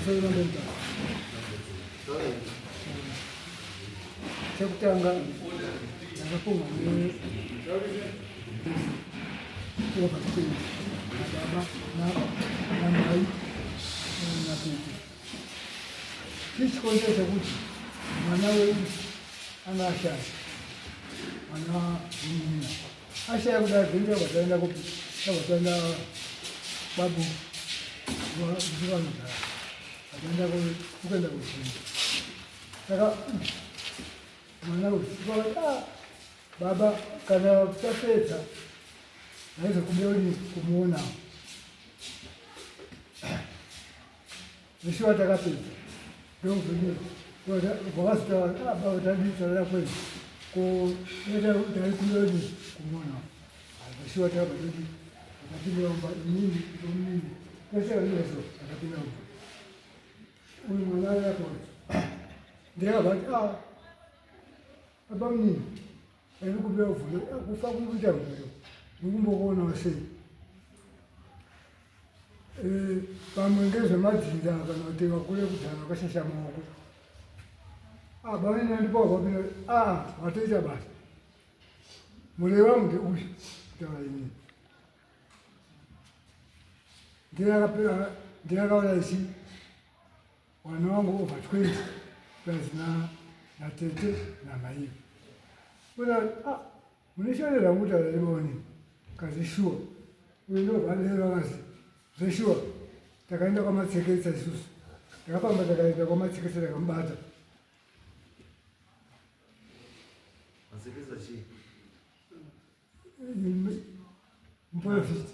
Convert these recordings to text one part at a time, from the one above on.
Pamusoro mambo. Chekutanga ndakafunga ne over 20 baba namai natete. Chii chikonzero chekuti mwana wedu anga ashaya mwana wemunina ashaya kudai zvoita vataenda kupi vataenda babu vanogara vataenda kuenda kuchinda saka mwana uyu ah, baba kana tapedza aizokubeuni kumuonawo Zveshuwa takapedza ndokuzodii vakazota baba tadii tarira kwenu ko tari kuyoni kumona zveshuwa takabva todi takapinda mumba inini inini tese vaiveso takapinda mumba uyu mwana ayakona ndakabva ati ah baba munini ari kupira kuvhura kufa kuri kuita mwoyo ndikumbokuonawo sei eh, pamwe ngezvemadzinza kana kuti vakuru vekudhara vakashasha maoko ah, baba ndipo vapinda ah, vatoita basa murei wangu ndeuyu kutaura inini ndiyakaona ichi Mwana wangu over 20 plus na natete namaiyo. Kuna ah munishonera rangu taura riboni kazi sure. Uyu ndobva adero akazi zveshuwa takaenda kwamatseketsa isusu. Takafamba takaenda kwamatseketsa takamubata. Matseketsa chii? Muprofita.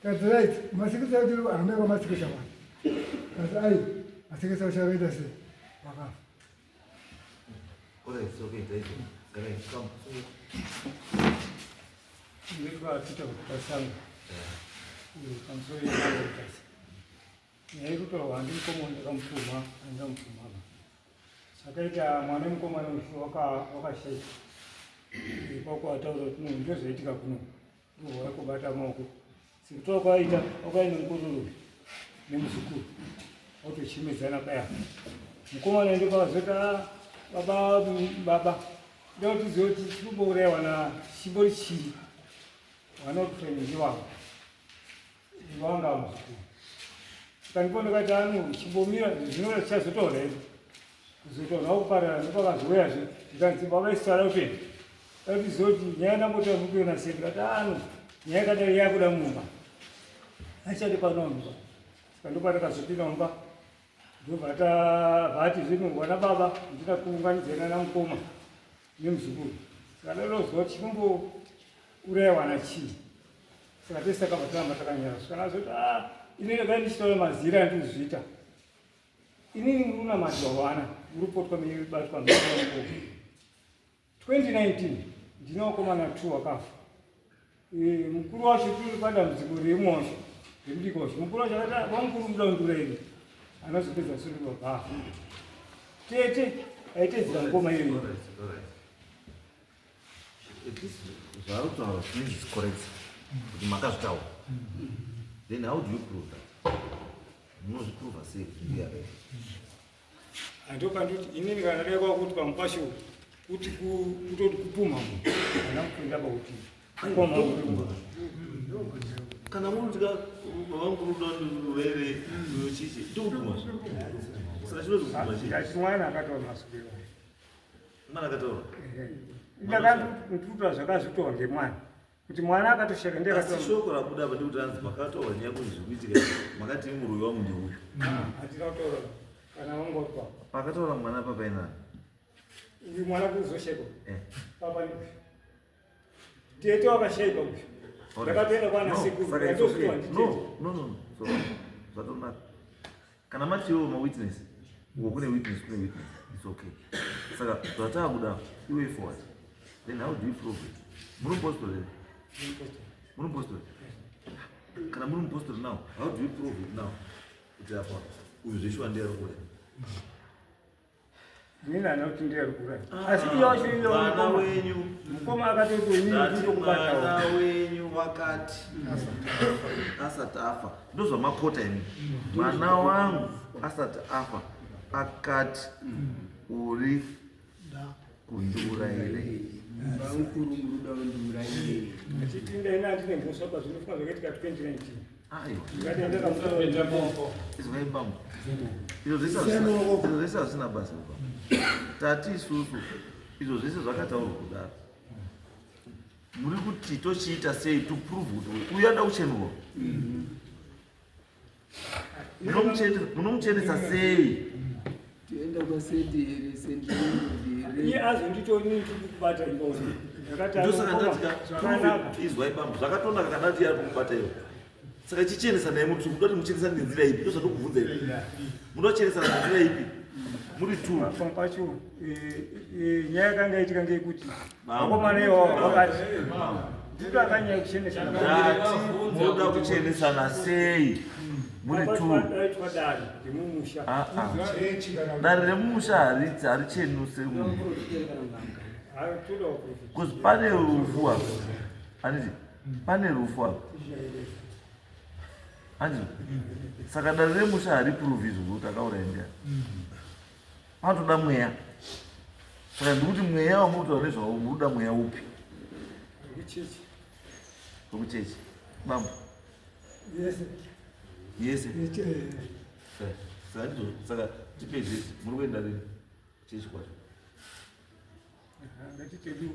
That's right. Masekesa acho hambe kwamasekesa vanhu. Kasi ai masekesa acho akaita sei? Vakafa. Alright, it's okay. Thank you. Alright, come. Ndinoitwa Peter Kutasanga. Pamusoro yeMutasa. Nyaya yekutorwa handi mukoma ndakamutuma, andamutuma. Zvakaita mwana mukomana uyu wakashaika. Kwako ataura kuti no ndozvaitika kuno. Ndobva kubata maoko. Sekutora kwaaita wakaenda mukororo nemuzukuru. Otochimedzana paya. Mukomana ndipo akazoti ah, baba baba ndoda kuti tizive kuti tiri wana chimbori chii. Wana kuti ndiwangu. Wanga muzukuru. Saka ndipo ndakati anu chimbomira zvino tichazotaura hedu. Kuzotaura kuparara ndopakazouyazve ndikanzi baba isu tara kupenda. Tatizoti nyaya ndambotaura mukuiona sei ndikati anu nyaya yakadai yakuda mumba. Achadi pano mumba. Saka ndopatakazopinda mumba ndobva vati zvino vana baba ndina kuunganidzana namukoma nemuzukuru. Saka ndadozwa kuti chinombouraya wana chii. Saka tese takabva taramba takanyara. Saka ndazoti ah ini ndakanga ndichitaura mazira andinozviita. Inini muri kunamatiwa vana, muri kupotwa meibatwa mhepo. 2019 ndine vakomana two vakafa. Eh, mukuru wacho tiri padambudziko remosho remudiki wacho. Mukuru wacho akati ah, vamukuru muda kundura ini. Anozopedza suri baba. Tete aitedzera ngoma iyoyo. Zvaari kutaura means it's correct kuti makazvitaura. Then how do you prove that? Munozviprova sei kuti ndiye akaita? Andopandoti inini kana dai kwakuti pamukwasho kuti kutoti kupumha munhu kana kupinda pakuti kupumha munhu. Kana munhu tika baba mukuru unoda vere chichi ndokupumha. Saka chinoti kupumha chii? Ndati mwana akataura masuku iwayo. Mwana akataura. Ndakatotuta zvakazvitaura ngemwana. Kuti mwana akatosheka ndiye Asi shoko rabuda apa ndikuti hanzi makataura nyaya kunzi zvikuitika makati muroyi wangu ndeuyu. Hatina kutaura kana wangopa. Pakataura mwana apa painani? Uyu mwana kuzoshekwa. Eh. Papa ndi. Tete wakashaikwa uyu. Ndakatoenda kwana sekuru. Ndakatozvitwa nditete. No, no, no. So, zvatonaka. Kana matiwo ma witness, uko kune witness, kune witness. It's okay. Saka zvataakuda iwe forward. Then how do you prove it? Muri mupostori here? Muri mupostori? Kana muri mupostori now, how do you prove it now? Kuti apa uyu zveshuwa ndiye ari kuda. Inini handina kuti ndiye ari kuuraya. Asi iye wacho iye Mwana mukoma. wenyu Mukoma akatoti inini ndati ndinokubatawo. mwana wenyu wakati asati afa ndozvamakota imi mwana wangu asati afa akati uri kundiurayirei Bamukuru muruda kundiurayirei. Achiti ndaina handine mhosva pazvinofunga zvakaitika 2019. Aiwa. Ndikati ndakamutora. Izwai bambo. Izvo zvese izvo zvese hazvina basa baba. Tati isusu izvo zvese zvakataurwa kudaro. Muri kuti tochiita sei to prove kuti uyu ada kuchenurwa? Munomuchenesa sei? Toenda kwasendi here, sendi here. Iye azonditoni ndikubata imba uno. Ndakati Ndosaka anokoma ndati zvakanaka. izwai bambo zvakatonaka kana ati ari kumubata iwe. Saka chichenesa naye muti muda kuti muchenesa nenzira ipi? Ndozvandokubvunza ipi. Muda kuchenesana nenzira ipi? Muri two. Pamwe pacho nyaya yakanga itika ngeyekuti Bambo. vakomana iwawo vakati ndito akanyanya kuchenesana. Ndati munoda kuchenesana sei? Muri two. Aitwa dare remumusha. Ah, ah. Dare remumusha harichenuse munhu. Toda kuprofita. Because pane rufu apa. Handiti? Pane rufu apa. Handiti? Saka dare remusha hariprove izvozvo kuti akauraya ndiani. Panotoda mweya. Saka ndikuti mweya wamurikutaura nezvawo muruda mweya upi? Wekuchechi. Wekuchechi. Bambo. Yese. Yese. Saka ndizvo saka tipei date muri kuenda rini kuchechi kwacho? Ngatitedu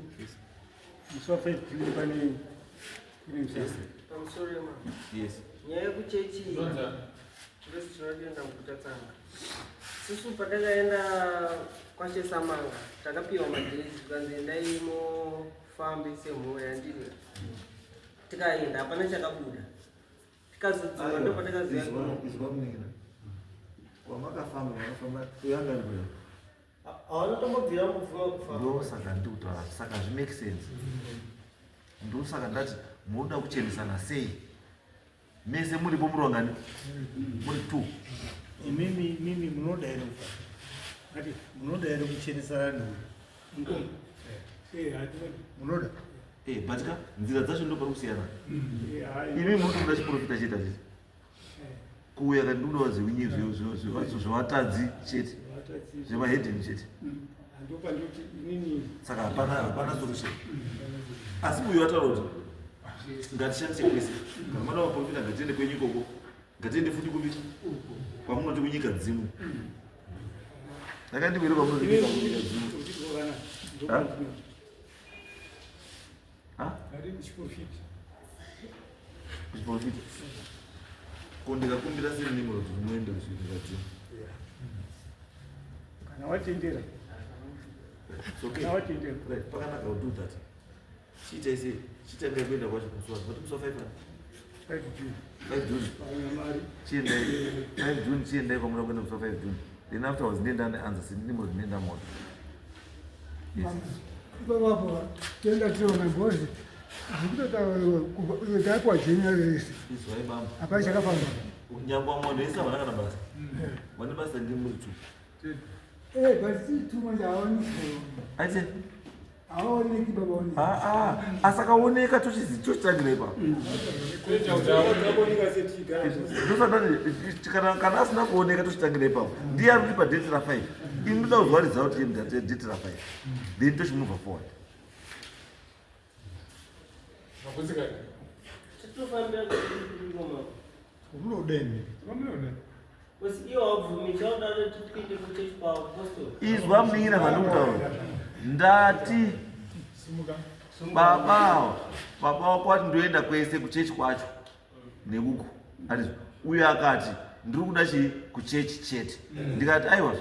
musi wa 5 June pane kune musasa. Pamusoro yema. Yes. Nyaya yekuchechi ndose tinotenda mukutatsanga. Susu patakaenda kwaChesamanga takapiwa madhezi tukanzi endai mufambe semhuri handiti. Tikaenda hapana chakabuda. Tikazodzoka ndopatakaziva Izwa munin'ina. Kwamakafamba makafamba kuyanga kuya. Havanotombobvira mubvuma kufamba. Ndosaka ndikutaura saka hazvi make sense. Ndosaka ndati munoda kuchenesana sei? Mese muripo muri wangani? Muri two. Imimi mimi munoda here kufa? Munoda here kuchenesana newe? Mukoma. Hatinoda. Munoda? But ka nzira dzacho ndo pari kusiyana. Hai. Imi muri kuda chiprofita chete chete. Kuuya kati ndikuda zveunye zvevatadzi chete. Zvemahedheni chete. Handopandoti inini Saka hapana solution. Asi uyu ataura kuti ngatishandise kwese. Kana mada vaprofita ngatiende kwenyu ikoko. Ngatiende futi kupi? Kwamunoti kunyika dzimu. Ndakandibwere kwamunoti kunyika dzimu. Uchiti Ha? Ngati chiprofita. Kuchiprofita. Ko ndikakumbira siri nimero kuti muende kunyika dzimu. Kana watendera. It's okay. Kana watendera. Right, pakanaka will do that. Chiitai sei? Chitangai kuenda kwacho musi wacho. Mati musi wa 5 ani? 5 June. 5 June. Pauna mari. Chiendai 5 June chiendai kwamuda kuenda musi wa 5 June. Then afterwards ndinoenda neanswer sindinimo ndinoenda mota. Yes. Ipapapo toenda tiriona because zvikutotaura taipiwa January rese. Izwai bambo. Hapana chakafamba. Nyangwe vamwe vese havana kana basa. Vane basa ndimuri two. But tiri two manje hawaoneki. Aite? Hawaoneki baba oneki. Ah ah, asakaoneka tochitangira ipapo. Takaoneka setichigara. Ndosaka kana asina kuoneka tochitangira ipapo. Ndiye ari kutipa date ra 5. Ini ndoda kuzwa result yedate ra 5. Then tochimove forward. Titofambira kuikoma. Munoda imi? Because iwo wabvumi chauda kuti tiende kuchechi kwaapostoli. Izwa munin'ina zvandikutaura. Ndati baba baba wako ati ndoenda kwese kuchechi kwacho nekuku. Andizvo. Uyo akati ndiri kuda chii kuchechi chete. Ndikati aiwa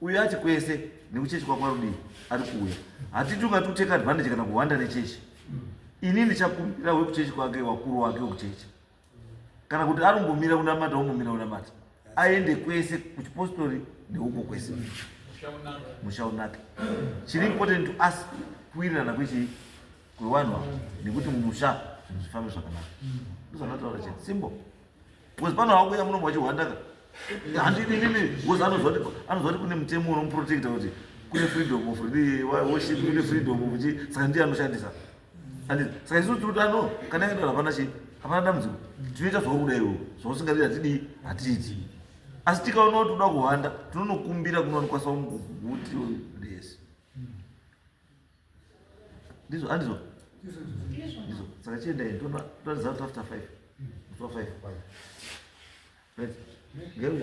uyo ati kwese nekuchechi kwako arudii ari kuuya. Hatiti ungati utake advantage kana kuhwanda nechechi. Ini ndichakumbira wekuchechi kwake wakuru wake wekuchechi. Kana kuti arongomira kunamata ongomira kunamata. Aende kwese kuchipostori neuko kwese. Musha unaka. Chiri important to us kuwirirana kwechi kwevanhu ava nekuti mumusha zvinhu zvifambe zvakanaka. Ndozvandataura chete. Simple. Because pano hakuya munombo vachihwandaka. Handidi nini because anozwa kuti kune mutemo unomuprotecta kuti Kune freedom of worship, kune freedom of chi, saka ndiye anoshandisa. Anditi saka isu tiri kuti ano kana yakadaro hapana chi, hapana dambudziko. Tinoita zvauri kuda iwewe, zvausingadi hatidii, hatiiti. Asi tikaona kuti toda kuhwanda, tinonokumbira kuno vanokwanisa kuti yes. Ndizvo andizvo? Ndizvo. Saka chiendai toratidza kuti after 5. Musi wa 5. Right. Ngeu.